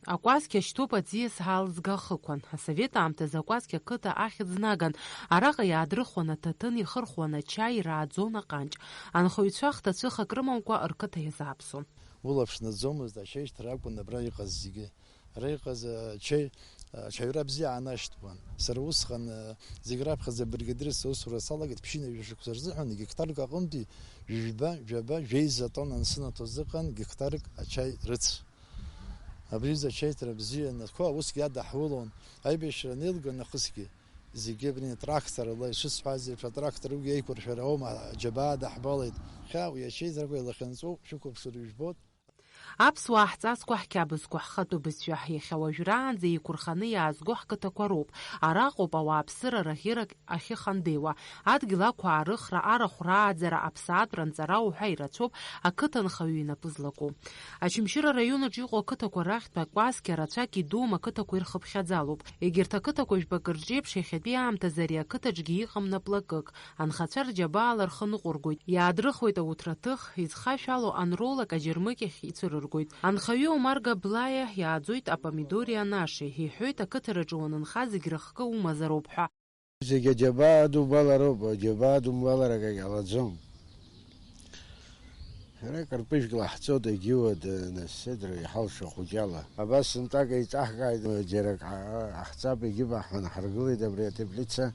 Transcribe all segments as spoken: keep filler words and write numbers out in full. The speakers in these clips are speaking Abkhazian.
Акәасқьа шьҭоуп аӡиас аалзга ахықәан. Асовет аамҭазы Акәасқьа ақыҭа ахьӡ наган. Араҟа иаадрыхуан аҭаҭын, ихырхуан ачаи, ирааӡон аҟанҷ. Анхаҩцәа хҭацәыхак рымамкәа рқыҭа иазааԥсон. Улаԥш наӡомызт, ачаишьҭра акәын абра иҟаз зегьы. Ара иҟаз, ачаи, ачаҩра бзиа аанашьҭуан. Сара усҟан, зегь раԥхьаӡа абригадир сусура салагеит, ԥшьынҩажәа шықәса рзыҳәан гектарк аҟынтәи ҩба, ҩаба, жәеиза тонна ансынаҭо азыҟан гектарк ачаи рыц. Абри аҩыза ачаиҭра бзиа анатәқәа усгьы иадаҳулон, аибашьра анеилга нахысгьы, зегьы абри атракторла, ишысҳәаз еиԥш, атрактор уигьы еиқәыршәара аума, аџьабаа даҳбалеит. Хьаа, уи ачаиҭрақәа илахьынҵоуп, шәықәыԥшыр ижәбоит. Аԥсуаа ҳҵасқәа, ҳқьабзқәа, ҳхатәы бызшәа, иахьа уажәраанӡа еиқәырханы иаазго ҳқыҭақәа роуп. Араҟоуп ауааԥсыра раӷьырак ахьыхандеиуа, адгьыл ақәаарыхра, арахә рааӡара, аԥсаатәра анҵара уҳәа ирацәоуп ақыҭанхаҩы инапы злаку. Очамчыра араион аҿы иҟоу ақыҭақәа рахьтә акәасқьа рацәак идуум, ақыҭақәа ирхыԥхьаӡалоуп. Егьырҭ ақыҭақәа жәбак рҿеиԥш иахьатәи аамҭазы ари ақыҭаҿгьы иҟам наплакык. Анхацәа рџьабаала рхы ныҟәыргоит, иаадрыхуеит ауҭраҭых, изхашәало анроулак аџьармыкьахь ицәырыргоит. Анхаҩы Омар Габлаиа иааӡоит апомидори анашеи, иҳәоит, ақыҭараҿы уанынха зегь рыхкы умазароуп ҳәа. Зегь аџьабаа ду балароуп, аџьабаа ду мбалар акагь ҟалаӡом. Ара кырпыжәк лаҳҵоит, егьиуа днасыдра иҳалшо хәыҷала. Абас сынтәак еиҿаҳкааит, џьарак ҳа-, ҳаҳҵап, егьыбаҳҳәан, ҳаргылеит абри атеплица.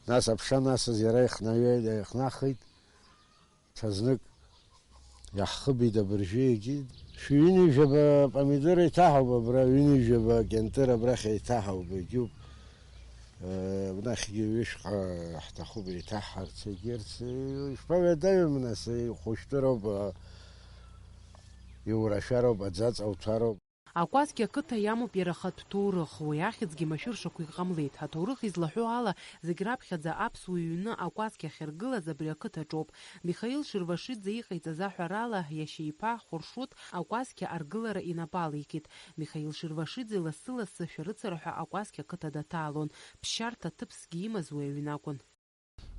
Нас аԥша насыз иара ихнаҩеит, ихнахит. Ҽазнык иаҳхыбит абыржәы егьи. Шәи ҩынҩажәаба помидор еиҭаҳауп абра, ҩынҩажәаба кьантыр абрахь еиҭаҳауп, егьуп. Э, абнахьгьы ҩышәҟа ҳҭахуп еиҭаҳҳарц, егьырҭ, э, ишԥаҩадаҩым, нас, ихәышәтәыроуп, э, иурашәароуп, аӡаҵа уҭароуп. Акәасқьа ақыҭа иамоуп иара ахатә ҭоурых, уи ахьӡгьы машәыршақәа иҟамлеит. Аҭоурых излаҳәо ала, зегь раԥхьаӡа аԥсуа ҩны акәасқьа ахьаргылаз абри ақыҭаҿоуп. Михаил Шервашиӡе иҟаиҵаз аҳәарала, иашьа иԥа Хәыршуҭ акәасқьа аргылара инапы алеикит. Михаил Шервашиӡе лассы-лассы ашәарыцара ҳәа акәасқьа ақыҭа даҭаалон, ԥсшьарҭа ҭыԥсгьы имаз уи аҩны акәын.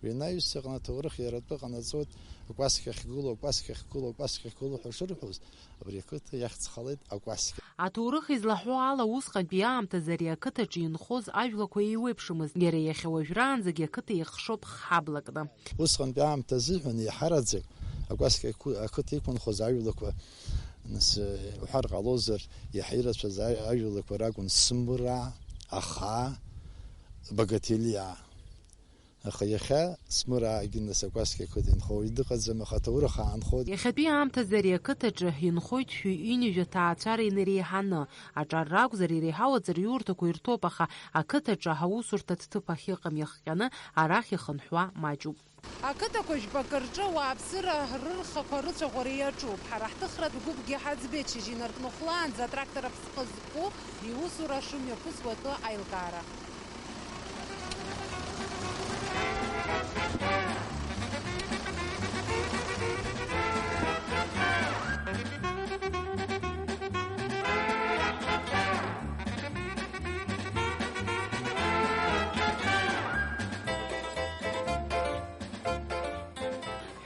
Уи анаҩс аҟны аҭоурых иара атәы ҟанаҵоит, акәасқьа ахьгылоу, акәасқьа ахьгылоу, акәасқьа ахьгылоу ҳәа шырҳәоз, абри ақыҭа иахьӡхалеит акәасқьа. Аҭоурых излаҳәо ала, усҟантәи аамҭазы ари ақыҭаҿы инхоз ажәлақәа еиуеиԥшымызт, иара иахьа уажәраанӡагьы ақыҭа ихшоуп хҳаблакны. Усҟантәи аамҭа азыҳәан еиҳараӡак акәасқьа ақы-, ақыҭа иқәынхоз ажәлақәа, нас, уҳәар ҟалозар, иаҳа ирацәаз а-, ажәлақәа ракәын Смыраа, Ахаа, Багаҭелиаа. Аха иахьа Смыраагьы нас акәасқьа ақыҭа инхо уаҩ дыҟаӡам, аха аҭоурых аанхоит. Иахьатәи аамҭазы ари ақыҭаҿы инхоит шәи ҩынҩажәа ҭаацәара инареиҳаны. Аҿар ракәзар, иреиҳау аӡырҩурҭақәа ирҭоуп, аха ақыҭаҿы аусурҭа ҭыԥ ахьыҟам иахҟьаны арахь ихынҳәуа маҷуп. Ақыҭақәа жәбак рҿы ауааԥсыра рырхақәа рыцәаӷәара иаҿуп. Ҳара ҳҭыхратә гәыԥгьы ҳаӡбеит шьыжь инаркны хәлаанӡа атрактор аԥсҟы зқәу иусура шымҩаԥысуа атәы аилкаара.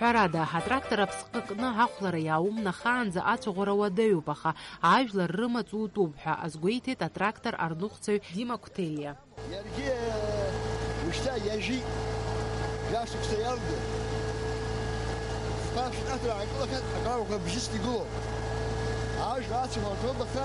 Ҳәарада, атрактор аԥсҟы кны ахәлара иааумнахаанӡа ацәаӷәара уадаҩуп, аха ажәлар рымаҵ утәуп ҳәа азгәеиҭеит атрактор арныҟәцаҩ Дима Қәҭелиа. Иаргьы, ушьҭа иажәит, жәашықәса иалга. Фба шәҟәаҭра аанкылахьан, аграуақәа бжьысны игылоуп. Ажәла ацәаӷәарҭоуп, аха,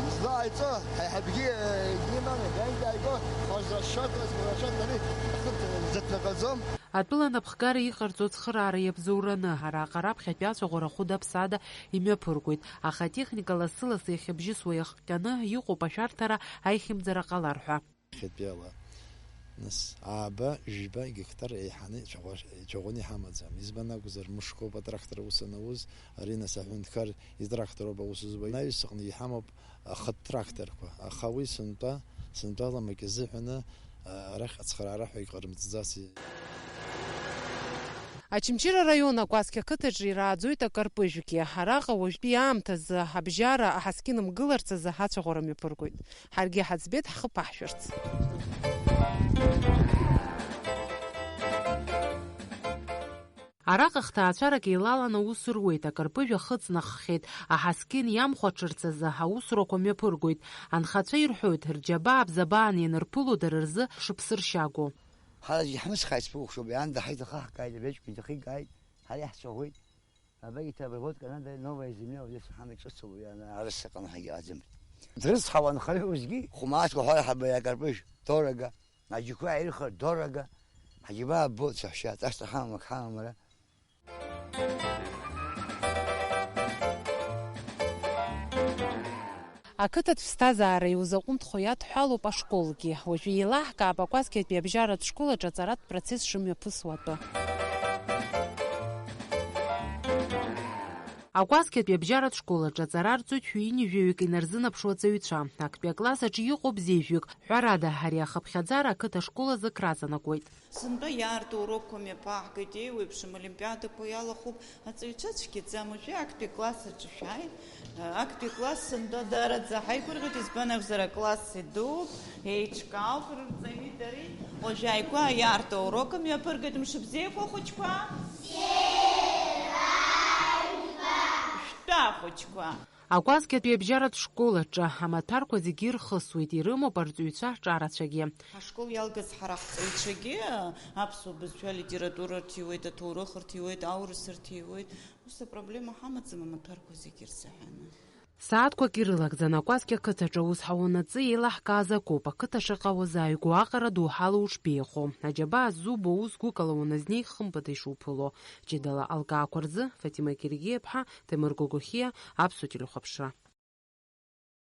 излааиҵо, ҳаиҳабгьы, э, диманы, иааиго, хазрашшоит, хазрашшоит, ари, ахы, зыҭнаҟаӡом. Атәыла анапхгара иҟарҵо ацхыраара иабзоураны, араҟа раԥхьатәи ацәаӷәара хәыда-ԥсада имҩаԥыргоит, аха атехника лассы-лассы иахьыбжьысуа иахҟьаны иҟоуп ашәарҭара аихьымӡара ҟалар ҳәа. Иахьатәиала, нас, ааба, жәба гектар еиҳаны ицәаӷәа-, ицәаӷәаны иҳамаӡам. Избан акәзар, мышкоуп атрактор аус анауз, ари, нас, аҳәынҭқар итрактор ауп аус зуа. Анаҩс аҟны иҳамоуп ахатә тракторқәа, аха уи сынтәа, сынтәала макьазыҳәаны, а, арахь ацхыраара ҳәа иҟарымҵӡаци. Очамчыра араион Акәасқьа ақыҭаҿы ирааӡоит акарпыжәгьы. Араҟа уажәтәи аамҭазы абжьара аҳаскьын мгыларц азы ацәаӷәара мҩаԥыргоит. Ҳаргьы ҳаӡбеит ҳхы ԥаҳшәырц. Араҟа хҭаацәарак еилалан аус руеит, акырпыжә ахы ҵнаххьеит, аҳаскьын иамхәаҽырц азы аусурақәа мҩаԥыргоит. Анхацәа ирҳәоит, рџьабаа бзабаан ианырԥыло дара рзы шыԥсыршьагоу. Ҳара зегьы ҳмыцхааит сԥылшоуп, иаанда ҳаиҭахаҳкааит, абеиаҿгьы дахигааит, ҳара иаҳцәаҳәеит. Абеиҭа обработка надо, новая земля, вот здесь ҳамаҩ ҿыцу, уи ана арыс аҟны ҳагьыҟаӡам. Дрыцҳауан хаҩы усгьы, хәмаҷк уҳәар ҳабаҩ акарпыжә, дорого, аџьықәреи аирхыр, дорого, ҳаџьабаа ббоит саҳәшьа, ҵасра ҳамам, ак ҳамам ара. Ақыҭатә ԥсҭазаара иузаҟәымҭхо иадҳәалоуп ашколгьы. Уажәы еилаҳкаап Акәасқьатәи абжьаратә школ аҿы аҵаратә процесс шымҩаԥысуа атәы. Акәасқьатәи абжьаратә школ аҿы аҵара арҵоит шәи ҩынҩажәаҩык инарзынаԥшуа аҵаҩцәа. Актәи акласс аҿы иҟоуп зежәҩык. Ҳәарада, ари ахыԥхьаӡара ақыҭа ашкол азы краҵанакуеит. Сынтәа иаарту урокқәа мҩаԥаҳгеит, еиуеиԥшым олимпиадақәа иалахәуп, аҵаҩцәа цәгьаӡам. Уажәы актәи акласс аҿы шәааит. Актәи акласс сынтәа даараӡа ҳаигәырӷьоит, избан акәзар, акласс идууп, еиҿкаауп рырҵаҩи дареи. Уажәы ааигәа иаарту аурок мҩаԥыргеит, мшыбзиақәа, ахәыҷқәа! Шәтәа, ахәыҷқәа! Акәасқьатәи абжьаратә школ аҿы амаҭәарқәа зегьы ирхысуеит, ирымоуп арҵаҩцәа ҿарацәагьы. Ҳашкол иалгаз ҳара ҳҵаҩцәагьы аԥсуа бызшәа, алитература рҭиуеит, аҭоурых рҭиуеит, аурыс рҭиуеит. Ус апроблема ҳамаӡам амаҭәарқәа зегьы рзыҳәан. Сааҭқәак ирылагӡан Акәасқьа қыҭаҿы аус ҳауанаҵы еилаҳкааз акоуп, ақыҭа шаҟа уазааигәоу аҟара доуҳала уҽԥеихо. Аџьабаа ззубо аус гәыкала уаназнеи хымԥада ишуԥыло. Ҷыдала алкаақәа рзы Фатима Гергиаԥҳа, Ҭемыр Гогохиа, Аԥсуа телехәаԥшра.